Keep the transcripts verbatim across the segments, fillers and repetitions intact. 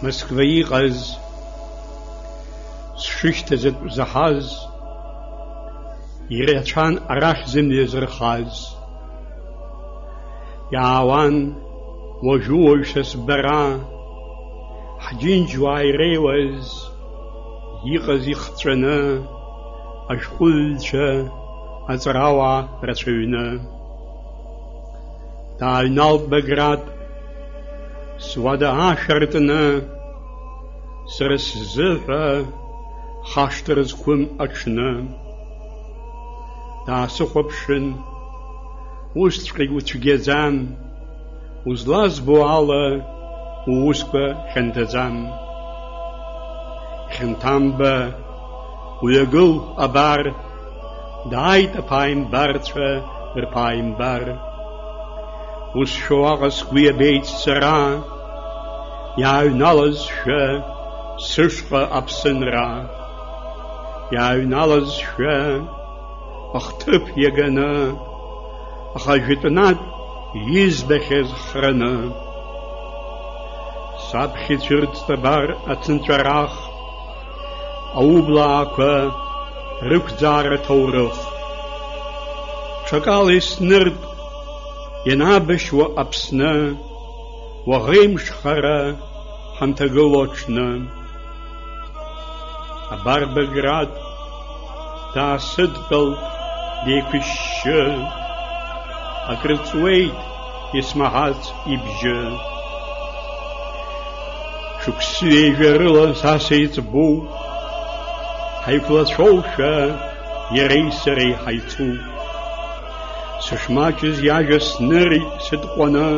Москва иҟаз, сшышьҭаз атәы заҳаз, ирацәан арахь зымҩа зырхаз. Иаауан уажәы-уажә са сбара, ҳџьынџьуаа иреиуаз, иҟаз ихҵәаны, ашәҟәыҩҩцәа, аҵарауаа рацәаҩны. Дааҩналт Баграт, суада ашә артны, сара сзыҳәа хашҭра зқәым аҽны. Даасыхәаԥшын, усҵәҟьагь уцәгьаӡам, узлазбо ала уусқәа хьанҭаӡам. Хьанҭамба, уҩагыл, абар, дааит аԥааимбарцәа рԥааимбар. Ус шәоуаҟа сгәы иабеит сара, иааҩналазшәа сышҟа Аԥсынра. Иааҩналазшәа ахҭыԥ иаганы, аха жәытәнатә избахьаз храны. Саԥхьа ицәырҵт абар ацынҵәарах, аублаақәа рықәӡаара ҭоурых. Ҽакала иснырт, ианабашьуа Аԥсны, уаӷеимшхара ҳанҭагылоу аҽны. Абар Баграт даасыдтәалт деиқәышьшьы, акрыҵуеит исмаҳац ибжьы. Шықәсы ҩажәа рыла са сеиҵбу, ҳаиқәлацәоушәа иареи сареи ҳаицуп. Сышмаҷыз иажәа снырит сытҟәаны,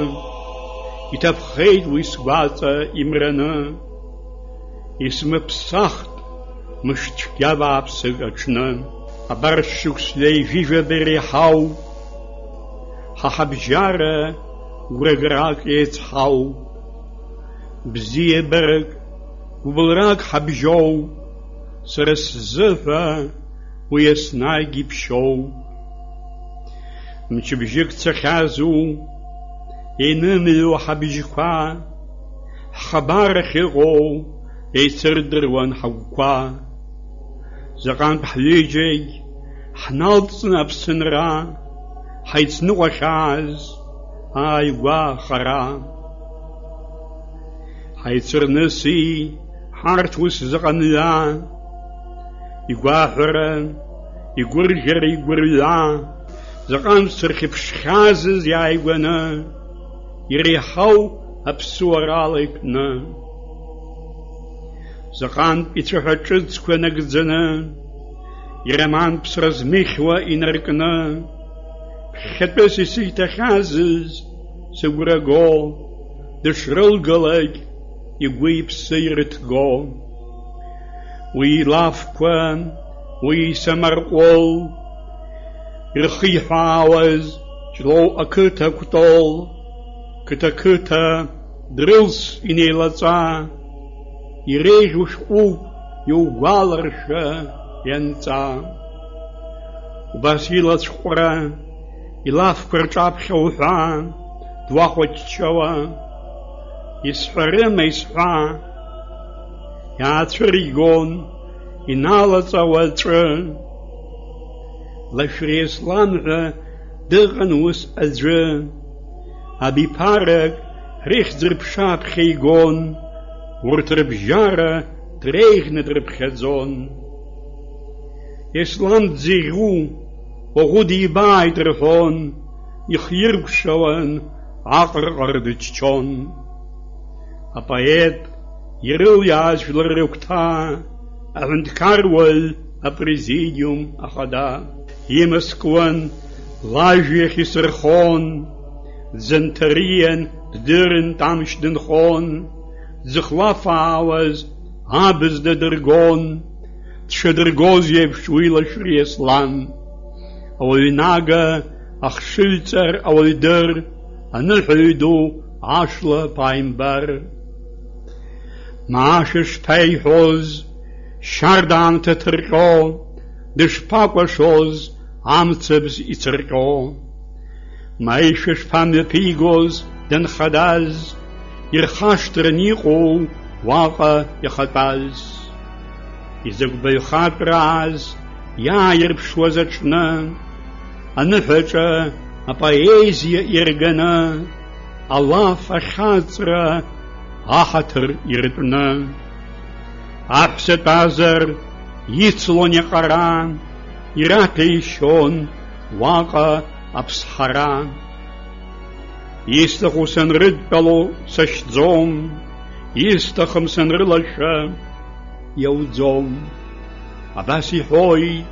иҭаԥхеит уи сгәаҵа имраны. Исмыԥсахт мышцәгьа бааԥсык аҽны. Абар шықәс ҩажәижәаба иреиҳау, ҳа ҳабжьара гәраграк еицҳау. Бзиабарак, гәыбылрак ҳабжьоу, сара сзыҳәа уи еснагь иԥшьоу. Мчыбжьык цахьазу, инымҩуа ҳабжьқәа, ҳхабар ахьыҟоу еицырдыруан ҳагәқәа. Заҟантә ҳҩыџьагь ҳналҵны Аԥсынра, ҳаицныҟәахьааз ааигәа хара. Ҳаицырныси ҳарҭ ус заҟа мҩа, игәаҳәара, игәырӷьара, игәырҩа, заҟантә сырхьыԥшхьазыз иааигәаны, иреиҳау аԥсуарала икны. Заҟантә ицәаҳәа ҿыцқәа нагӡаны, иромантә сразмыхьуа инаркны, ԥхьатәыс исиҭахьазыз сыгәра го, дышрылгалак игәы-иԥсы ирыҭго. Уи илафқәа, уи исамарҟәыл, ирхиҳәаауаз Ҷлоу ақыҭа Кәтол, қыҭа-қыҭа дрылс инеилаҵа, иреиӷьу шәҟәуп иугәаларшәа ианҵа. Убас илацәҟәра, илафқәа рҿаԥхьа уҳәа, дуахәаччауа, исҳәарыма исҳәа, иаацәыригон иналаҵауа аҵәы. Лашәриа Еслан ҳәа дыҟан ус аӡәы. Абиԥарак рыхьӡ-рыԥша аԥхьа игон, урҭ рыбжьара дреиӷьны дрыԥхьаӡон. Еслан дзыӷьу уаӷәы дибааит рҳәон, ихиркәшауан, аҟырҟыр дыччон. Апоет ирылиааз жәлар рыгәҭа, аҳәынҭқаруаҩ апрезидиум ахада. Имаскуан, лажә иахь исырхон, дзынҭариан, ддырын, тамч дынхон, дзыхлафаауаз абз дадыргон, дшадыргоз еиԥш уи Лашәриа Еслан. Ауаҩнага ахшыҩҵар ауаҩдыр, аныҳәаҩ ду ашла ԥааимбар. Маашәа шԥаиҳәоз, шьарда аамҭа ҭырҟьо, дышԥакәашоз амцабз ицырҟьо. Маишәа шԥамҩаԥигоз данхадаз, ирхашҭран иҟоу уаҟа иахатәаз. Изакә баҩхатәра ааз иааирԥшуаз аҽны, аныҳәаҿа апоезиа ирганы, алаф ахьаҵра аҳаҭыр иртәны. Аҳәса тәазар ицлон иаҟара, ираҭәеишьон уаҟа аԥсҳара. Исҭаху санрыдтәало сашьӡом, исҭахым санрылашәа иауӡом. Абас иҳәоит,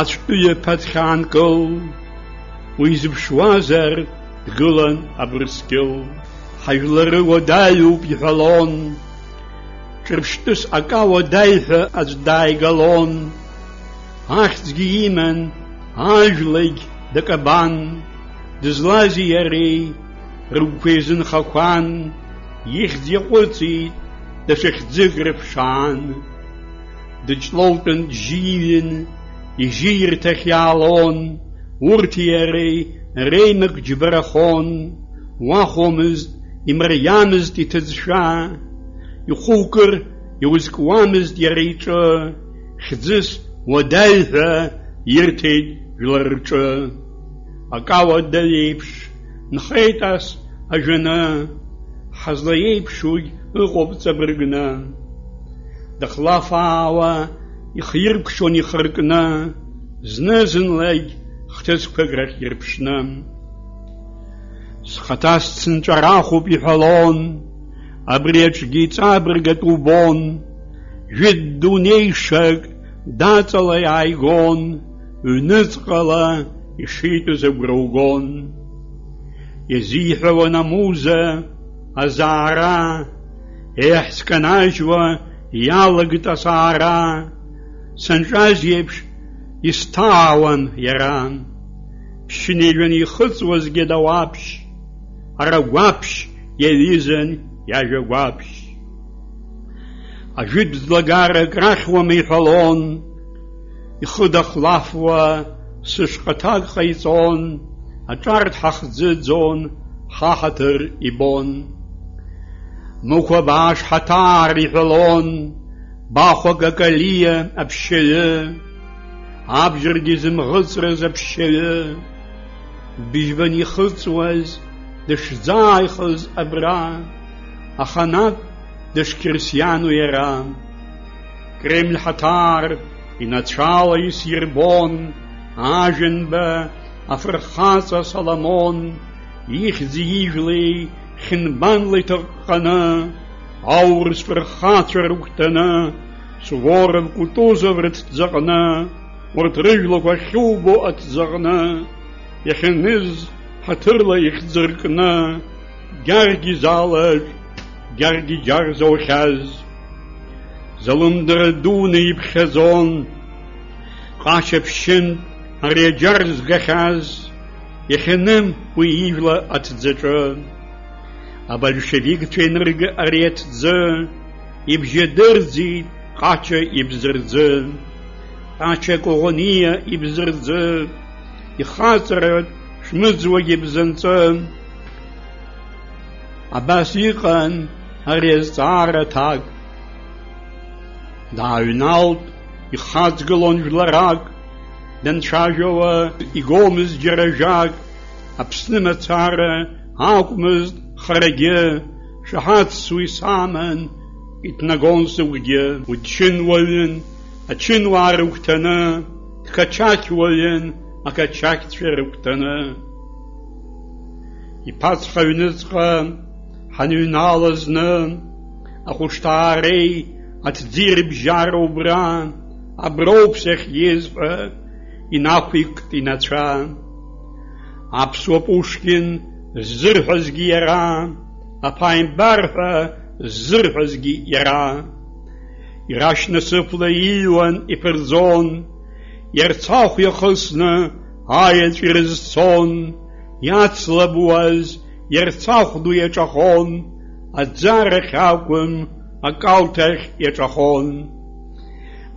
ацәтәыҩа ԥаҭхь аанкыл, уизыԥшуазар дгылан абырсқьыл. Ҳажәлары уадаҩуп иҳәалон, ҿырԥштәыс ака уадаҩ ҳәа аӡә дааигалон. Ахьӡгьы иман, ажәлагь дакабан, дызлази иареи рыгәқәа еизынхақәан, ихьӡ иаҟәыҵит даҽа хьӡык рыԥшаан. Дыҷлоутәын, джьиҩын, ижьирҭахь иаалон, урҭи иареи реимак џьбарахон, уахәомызт, имариамызт иҭыӡшәа, ихәы укыр иузкуамызт иара иҿы, хьӡыс уадаҩ ҳәа ирҭеит жәлар рҿы. Акауа даҩ еиԥш нхеит ас ажәаны, ҳазлаиеиԥшугь ыҟоуп ҵабыргны. Дыхлафаауа ихиркәшон ихыркны, зны-зынлагь хҭысқәак рахь ирԥшны. Схаҭа сцынҵәарахуп иҳәалон, абри аҿгьы иҵабыргатә убон, жәытә дунеишак даҵала иааигон, ҩныҵҟала ишитәыз агәра угон. Иазиҳәауан амуза азаара, еҳ, сканажьуа иалагт асаара, санҿаз еиԥш исҭаауан иара. Ԥшьынҩажәан ихыҵуазгьы дауаԥшь, ара гәаԥшь иаҩызан иажәа гәаԥшь. Ажәытә ӡлагарак рахьуама иҳәалон, ихы дахлафуа сышҟа ҭак ҟаиҵон, аҿар дҳахӡыӡон, ҳаҳаҭыр ибон. Мықә абааш ҳаҭаар иҳәалон, Бахәа Какалиа аԥшьаҩы, абџьаргьы зымӷыҵрыз аԥшьаҩы. Быжьбан ихыҵуаз дышзааихыз абра, аханатә дышқьырсиану иара. Кремль ҳаҭаар инацәала исирбон, ажәанба афырхаҵа Соломон, ихьӡи ижәлеи хьынбанла иҭаҟҟаны, аурыс фырхацәа рыгәҭаны, Суворов, Кутузов рыҭӡаҟны, урҭ рыжәлақәа ахьубо аҭӡаҟны, иахьаныз ҳаҭырла ихьӡыркны, Гьаргьы залаҿ, Гьаргьы џьар заухьаз. Залымдара дуны иԥхьаӡон, Ҟаша ԥшьынтә ари аџьар згахьаз, иахьаным уи ижәла аҭӡаҿы. Абольшевикцәа инырга ари аҭӡы, ибжьы дырӡит Ҟача ибзырӡы. Ҟача Коӷониа ибзырӡы, ихаҵаратә шмыӡуагь ибзанҵы. Абас иҟан ари азҵаара аҭак. Дааҩналт, ихаҵгылон жәларак, данцәажәауа игомызт џьара жәак, Аԥсны мацара акәмызт харагьы, шаҳаҭс уи саман, иҭнагон сыгәгьы. Уи дшьын уаҩын, ачынуаа рыгәҭаны, дқачақь уаҩын, ақачақьцәа рыгәҭаны. Иԥацха аҩныҵҟа ҳаныҩнала зны, ахәышҭаареи аҭӡи рыбжьара убра, аброуп сахьиз ҳәа инақәикт инацәа. Аԥсуа Пушкин ззырҳәазгьы иара, аԥааимбар ҳәа ззырҳәазгьы иара. Ирашь насыԥла иҩуан, иԥырӡон, Ерцахә иахысны аеҵә ирызцон, иацлабуаз Ерцахә ду иаҿахон, аӡарахь акәым, акалҭахь иаҿахон.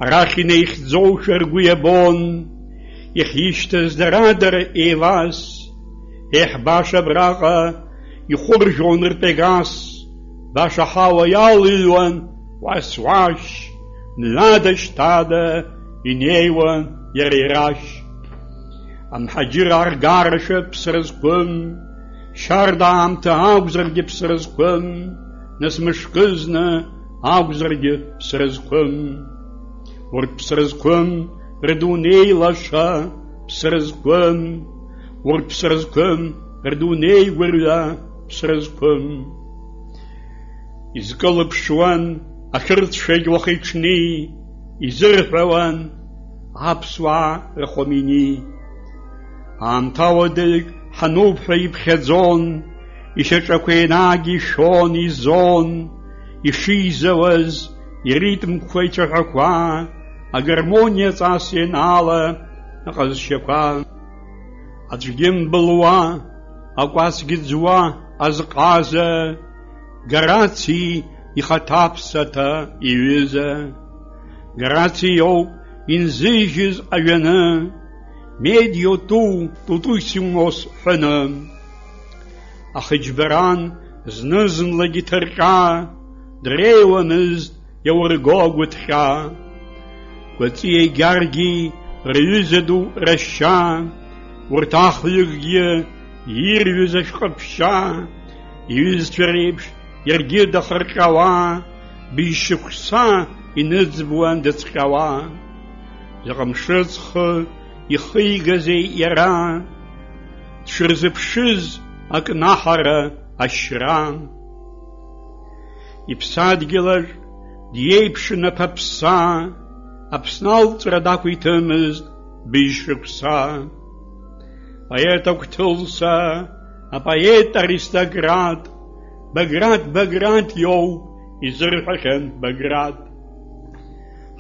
Арахь инеихьӡошәа ргәы иабон, иахьишьҭаз дара-дара еивас, еҳ, баша абраҟа ихәыржәон рпегас, Баша ҳауа иалыҩуан уас-уашь, мҩада-шьҭада инеиуан иара ирашь. Амҳаџьыр аргарашәа ԥсра зқәым, шьарда аамҭа акәзаргьы ԥсра зқәым, нас мышкызны акәзаргьы ԥсра зқәым. Урҭ ԥсра зқәым рдунеи лаша ԥсра зқәым, урҭ ԥсра зқәым рдунеи гәырҩа ԥсра зқәым. Изкылыԥшуан ахьырцәагь уахи-ҽни, изырҳәауан аԥсуаа рхәамини. Аамҭа уадаҩык ҳануп ҳәа иԥхьаӡон, ишьаҿақәа енагь ишәон, изон, ишизауаз иритмқәа, ицәаҳәақәа, агармониа ҵас ианала аҟазшьақәа. Аӡәгьы мбылуа, акәасгьы ӡуа азҟаза, Гораци ихаҭаԥсаҭа иҩыза. Гораци иоуп инзыжьыз ажәаны, медио ту тутусимос ҳәаны. Ахыџьбаран зны-зынлагь иҭырҟьа, дреиуамызт иаурго агәыҭҟьа. Гәаҵиа Гьаргьы рҩыза ду рашьа, урҭ ахҩыкгьы ирҩыз ашәҟәыԥшьа, иҩызцәа реиԥш иаргьы дахырҟьауа, быжьшықәса иныӡбуан дыцҟьауа. Заҟа мшыҵхы ихигазеи иара, дшырзыԥшыз акнаҳара ашьра. Иԥсадгьылаҿ диеиԥшын аԥаԥса, Аԥсны алҵра дақәиҭымызт быжьшықәса. Поет агәҭылса, апоет аристократ, Баграт, Баграт иоуп, изырҳәахьан Баграт.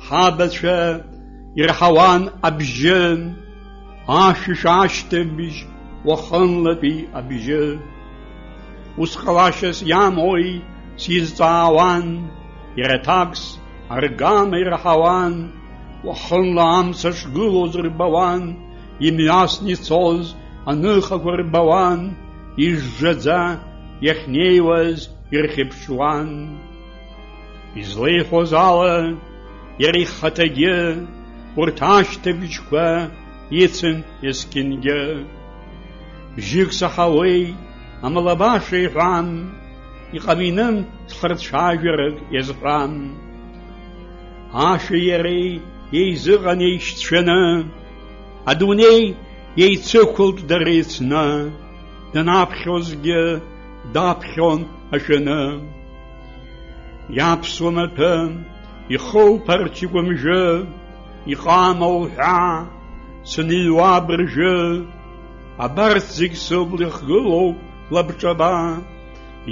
Ҳабацәа ирҳауан абжьы, ашәишәа ашьҭыбжь, уахынлатәи абжьы. Ус ҟалашьас иамои сизҵаауан, иара аҭакс аргама ираҳауан, уахынла амца шгылоз рбауан, имҩасны ицоз аныхақәа рбауан, ижжаӡа иахьнеиуаз ирхьыԥшуан. Излеиҳәоз ала, иара ихаҭагьы урҭ ашьҭыбжьқәа ицын есқьынгьы. Бжьык саҳауеит, амала баша иҳәан, иҟаминым цхырцәажәарак иазҳәан. Ашәи иареи еизыҟан еишьцәаны, адунеи еицықәылт дара еицны, данаԥхьозгьы даԥхьон ашәаны. Иаԥсуа маҭәа ихылԥарч игәамжәы, иҟама уҳәа, сынҩуа абыржәы, абарҭ зегь сыбла ихгылоуп лабҿаба,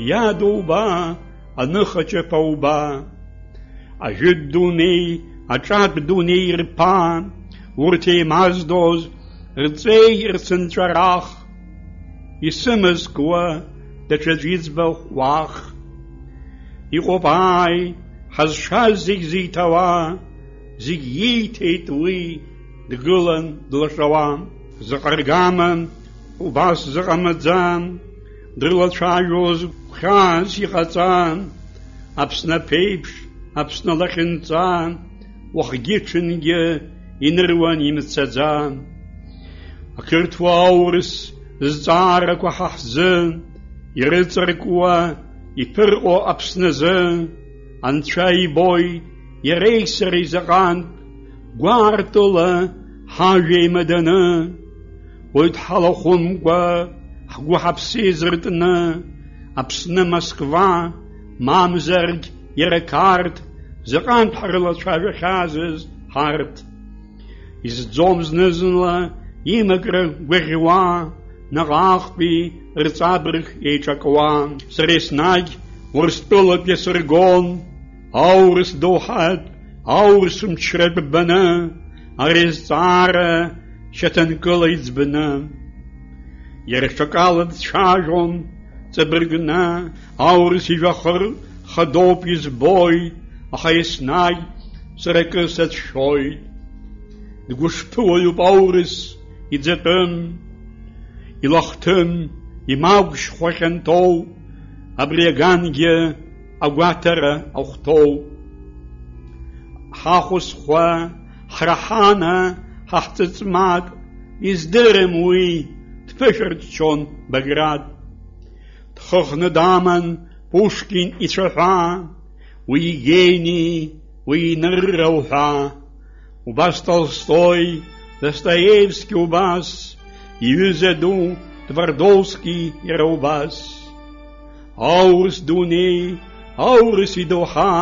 иадуба, аныхачаԥа уба. Ажәытә дунеи, аҿатә дунеи рԥа, урҭ еимаздоз рҵеи рцынҵәарах, исымазкуа даҽаӡә иӡбахә уах. Иҟоуп ааи, ҳазшаз зегь зиҭауа, зегь ииҭеит уи, дгылан длашауа. Заҟа ргама убас зыҟамаӡа, дрылацәажәоз гәхьаас иҟаҵа, Аԥсны аԥеиԥш, Аԥсны алахьынҵа, уахгьы-ҽынгьы иныруан имцаӡа. Ақырҭуа аурыс зҵаарақәа ҳа ҳзы ирыҵаркуа, иԥырҟо Аԥсназы, Анцәа ибоит, иареи сареи заҟантә гәаартыла ҳажәа еимаданы, уаҩ дҳалахәымкәа, ҳгәы ҳаԥсы еизыртны, Аԥсны Москва, мамзаргь иара Қарҭ, заҟантә ҳрылацәажәахьазыз ҳарҭ. Изӡом зны-зынла имакра гәаӷьуа, наҟ-ааҟтәи рҵабырг еиҿакуа. Сара еснагь Урыстәылатә иасыргон, аурыс доуҳатә, аурыс мчратә баны, ари азҵаара шьаҭанкыла иӡбаны. Иара ҽакала дцәажәон, ҵабыргны, аурыс ижәҩахыр хадоуп избоит, аха еснагь сара акы сацәшәоит. Дгәышԥы уаҩуп аурыс, иӡатәым, илахҭым, имагә шьхәа хьанҭоу, абри агангьы агәаҭара ахәҭоу. Ҳахәысхәа, ҳраҳана, ҳаҳҵыҵмат, издырам уи, дԥышәырччон Баграт. Дхыхны даман Пушкин ицәаҳәа, уи Гени, уи Нырра уҳәа. Убас Толстои, Достоевски убас, иҩыза ду Твардовски иара убас. Аурыс дунеи, аурыс идоуҳа,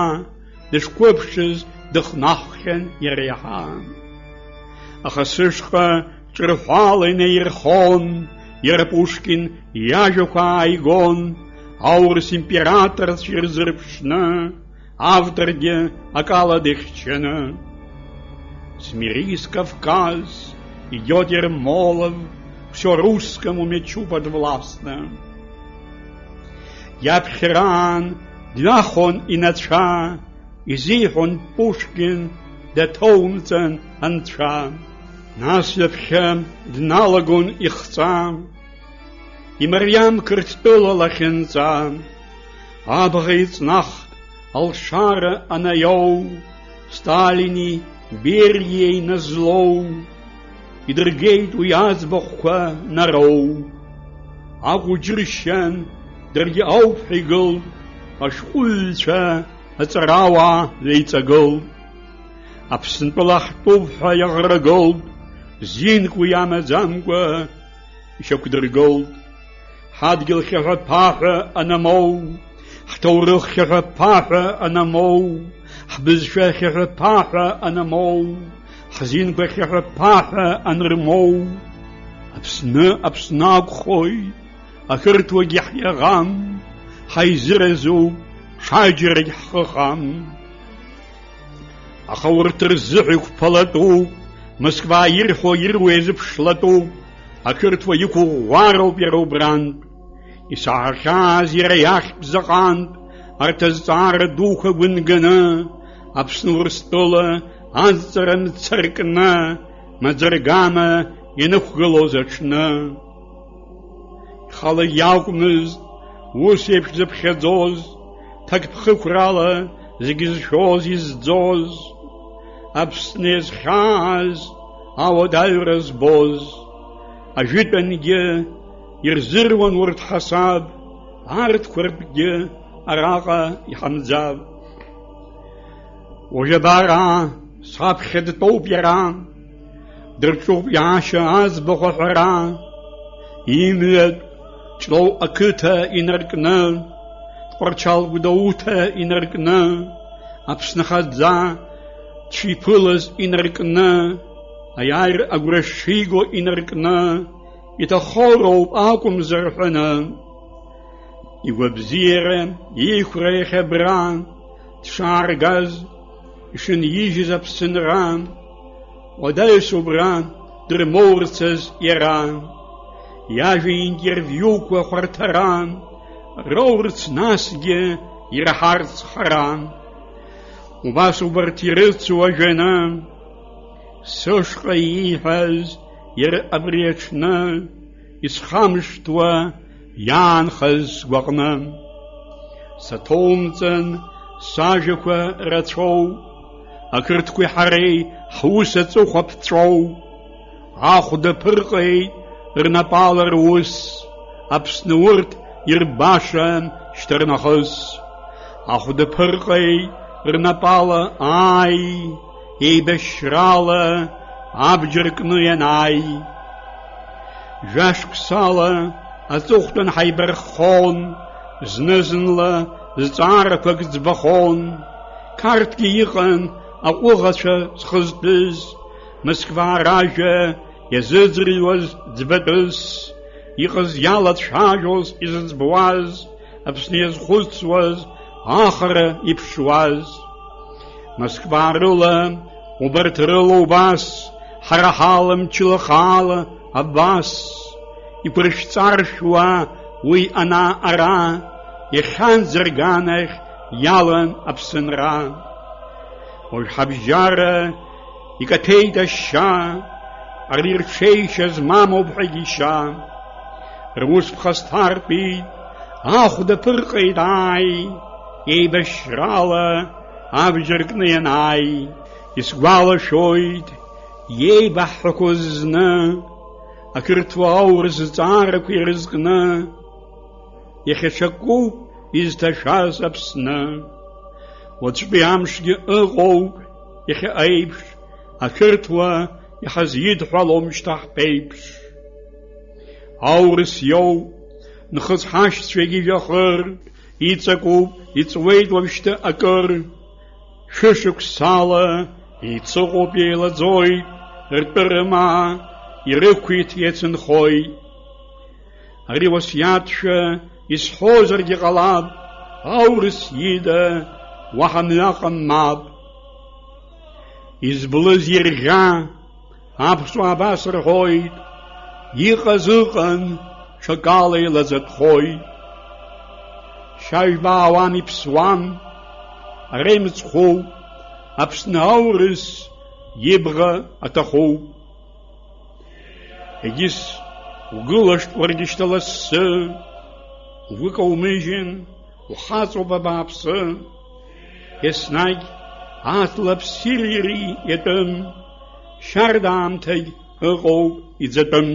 дышқәыԥшыз дыхнаххьан иара иаҳа. Аха сышҟа ҿырҳәала инаирхон, иара Пушкин иажәақәа ааигон, аурыс императорцәа ирзырԥшны, авторгьы акала дихьчаны. Смирись, Кавказ, идёт Ермолов, всё русскому мечу подвластно. Иаԥхьараан дҩахон инацәа, изиҳәон Пушкин, даҭоумҵан анцәа. Нас ҩаԥхьа дналагон ихҵа, имариам Қырҭтәыла лахьынҵа. Абӷа иҵнахт алшара анаиоу, Сталини Бериа иназлоу, идыргеит уи аӡбахәқәа нароу. Акәу џьыршьан, даргьы ауп ҳәа игылт, ашәҟәыҩҩцәа аҵарауаа леиҵагылт. Аԥсынтәыла ҳтәуп ҳәа иаӷрагылт, зинк уи амаӡамкәа ишьақәдыргылт. Ҳадгьыл хьаҳәа-ԥаҳәа анамоу, ҳҭоурых хьаҳәа-ԥаҳәа анамоу, ҳбызшәа хьаҳәа-ԥаҳәа анамоу, ҳзинқәа хьаҳәа-ԥаҳәа анырмоу, Аԥсны, Аԥсны акәхоит, ақырҭуагьы ҳиаӷам, ҳаизыразуп, ҽаџьарагь ҳхы хам. Аха урҭ рзыҳәа иқәԥалатәуп, Москва ирҳәо-ируа иазыԥшлатәуп, ақырҭуа иқәыӷәӷәароуп иара убрантә. Исаҳахьааз иара иахьтә заҟантә, арҭ азҵаара дуқәа гәынганы, Аԥсны Урыстәыла азҵара мцаркны, маӡа-ргама ианықәгылоз аҽны. Ихала иакәмызт ус еиԥш зыԥхьаӡоз, ҭакԥхықәрала зегьы зшәоз, изӡоз, Аԥсны иазхьааз ауадаҩра збоз, ажәытәангьы ирзыруан урҭ ҳасаб, арҭқәа ртәгьы араҟа иҳамӡап. Уажә абар, саԥхьа дтәоуп иара, дырҿуп иаашьа аӡбахә аҳәара, имҩатә Ҷлоу ақыҭа инаркны, Тҟәарчал Гәдоуҭа инаркны, Аԥсны хаӡа дшиԥылаз инаркны, аиааира агәра шиго инаркны, иҭаххо роуп акәымзар ҳәаны. Игәабзиара, иихәра иахьа абра дшааргаз, ишынижьыз Аԥсынра, уадаҩс убра дырмоурцаз иара. Иажәа интервиуқәа хәарҭара роурц насгьы ираҳарц хара. Убас убарҭ ирыцу ажәаны, сышҟа ииҳәаз иара абри аҽны, исхамышҭуа иаанхаз сгәаҟны. Саҭоумҵан, сажәақәа рацәоуп, ақырҭқәеи ҳареи ҳус аҵыхәа ԥҵәоуп. Ахәда ԥырҟеит рнапала рус, Аԥсны урҭ ирбаша шьҭарнахыс. Ахәда ԥырҟеит рнапала, ааи, еибашьрала абџьар кны ианааи. Жәашықәсала аҵыхәтәан ҳаибарххон, зны-зынла зҵаарақәак ӡбахон. Қарҭгьы иҟан аҟәыӷацәа зхызтәыз, Москваа ражәа иазыӡырҩуаз ӡбатәыс, иҟаз иалацәажәоз, изыӡбуаз, Аԥсны иазхәыцуаз, ахара иԥшуаз. Москва рыла, убарҭ рыла убас, ҳара ҳала мчыла хаала абас, иқәыршәҵаршәуа уи ана-ара, иахьанӡа рганахь иалан Аԥсынра. Уажә ҳабжьара икаҭәеит ашьа, ари рҽеишьа змамоуп ҳәагьы ишьа. Рус ԥхасҭартәит, ахәда ԥырҟеит, ааи, Еибашьрала абџьар кны ианааи, исгәалашәоит иеибаҳҳәақәоз зны, ақырҭуа аурыс зҵаарақәа ирызкны, иахьа ҽакуп изҭашәаз Аԥсны. Уаҵәтәи амшгьы ыҟоуп иахьа аиԥш, ақырҭуа иҳазидҳәалом шьҭа ҳԥеиԥш. Аурыс иоуп, нхыҵ ҳашьцәагьы жәахыр, иҵакуп, иҵуеит уажәшьҭа акыр. Шәышықәсала ицыҟоуп, еилаӡоит ртәы рымаа, ирықәиҭ иацынхоит. Ари уасиаҭшәа исҳәозаргьы ҟалап, аурыс ида уаҳа мҩаҟам мап. Изблыз ирӷьа, аԥсуаа абас рҳәоит, иҟаз ыҟан, ҽакала илаӡатәхоит. Шьажәба ауан иԥсуан, ара имыцхәуп, Аԥсны аурыс ибӷа аҭахуп. Егьыс угылашт уаргьы шьҭа лассы, угәы каумыжьын, ухаҵоуп абааԥсы. Еснагь аҵла ԥсырири иатәым, шьарда аамҭагь ыҟоуп иӡатәым.